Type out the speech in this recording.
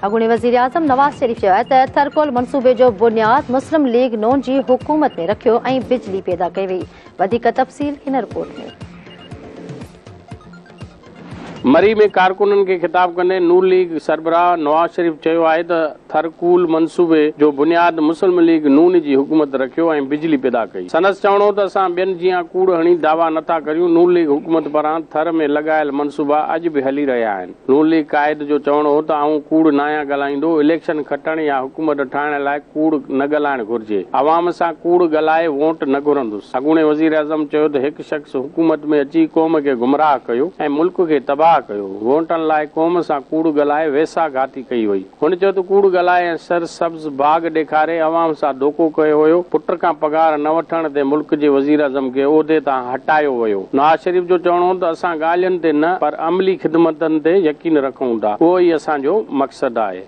اڳوڻي وزيراعظم نواز شريف چيو آهي ته ٿرڪول منصوبي جو بنياد مسلم ليگ نون جي حڪومت ۾ رکيو ۽ بجلي پيدا ڪئي وئي. وڌيڪ تفصيل هن رپورٽ ۾. مري ۾ ڪارڪنن کي خطاب ڪندي نون ليگ سربراهه نواز شريف چيو آهي ته ٿرڪول منصوبي جو بنياد مسلم ليگ نون جي حڪومت رکيو ۽ بجلي پيدا ڪئي. سندس چوڻ هو ته اسان ٻين جيان ڪوڙ هڻي دعويٰ نٿا ڪريون، نون ليگ حڪومت پاران ٿر ۾ لڳايل منصوبا اڄ به هلي رهيا آهن. نون ليگ قائد جو چوڻ هو ته آئون ڪوڙ ناهيان ڳالهائيندو، اليڪشن کٽڻ يا حڪومت ٺاهڻ لاء ڪوڙ نه ڳالهائڻ گهرجي، عوام سان ڪوڙ ڳالهائي ووٽ نه گهرندس. اڳوڻي وزيراعظم چيو ته هڪ شخص حڪومت ۾ اچي قوم کي گمراهه ڪيو ۽ ملڪ کي تباهه ڪيو، ووٽن لاء قوم سان ڪوڙ ڳالهائي ويساهه گهاتي ڪئي وئي. هن چيو ته ڪوڙ ڳالهائي ۽ سر سبز باغ ڏيکاري عوام سان ڌوڪو ڪيو ويو، پٽ کان پگهار نه وٺڻ تي ملڪ جي وزيراعظم کي عهدي تان هٽايو ويو. نواز شريف جو چوڻ هو ته اسان ڳالهين تي نه پر عملي خدمتن تي يقين رکون ٿا، اهو ئي اسان جو مقصد آهي.